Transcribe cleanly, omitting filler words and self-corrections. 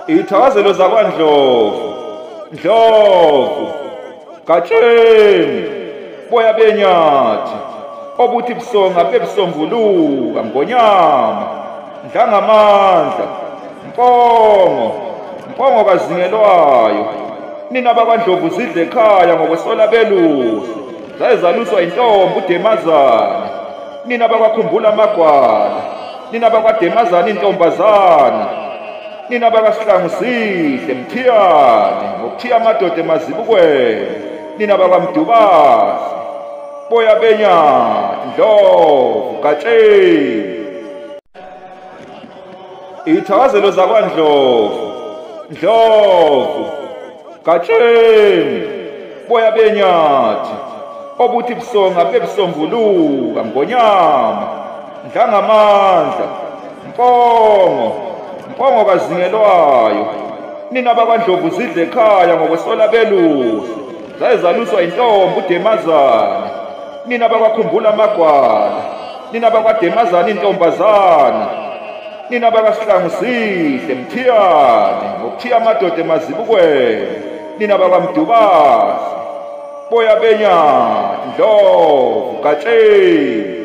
Ithakazelo zakwaNdlovu, Ndlovu, Gatsheni, boya benyathi, obuthi busonga bebusombuluka, Ngonyama, Ndlangamandla, Mpongo, Mpongo kazingelwayo. Nina bakwaNdlovu zidle ekhaya ngokwesola belusi, zaye zaluswa intombi uDemazana. Nina bakwakhumbula amagwala, nina bakwaDemazana intombazana. Nina bakasihlangu sihle Mthiyane, ngokuthiya amadoda emazibukweni. Nina bakwaMdubazi, boya benyathi, Ndlovu, Gatsheni. Ithakazelo zakwaNdlovu, Ndlovu, Gatsheni, boya benyathi, obuthi busonga bebusombuluka, Ngonyama, Ndlangamandla, Mpongo, Mpongo kazingelwayo. Nina bakwaNdlovu zidle ekhaya ngokwesola belusi, zaye zaluswa intombi uDemazana. Nina bakwakhumbula amagwala, nina bakwaDemazana intombazana. Nina bakasihlangu sihle Mthiyane, ngokuthiya amadoda emazibukweni. Nina bakwaMdubazi, boya benyathi, Ndlovu, Gatsheni.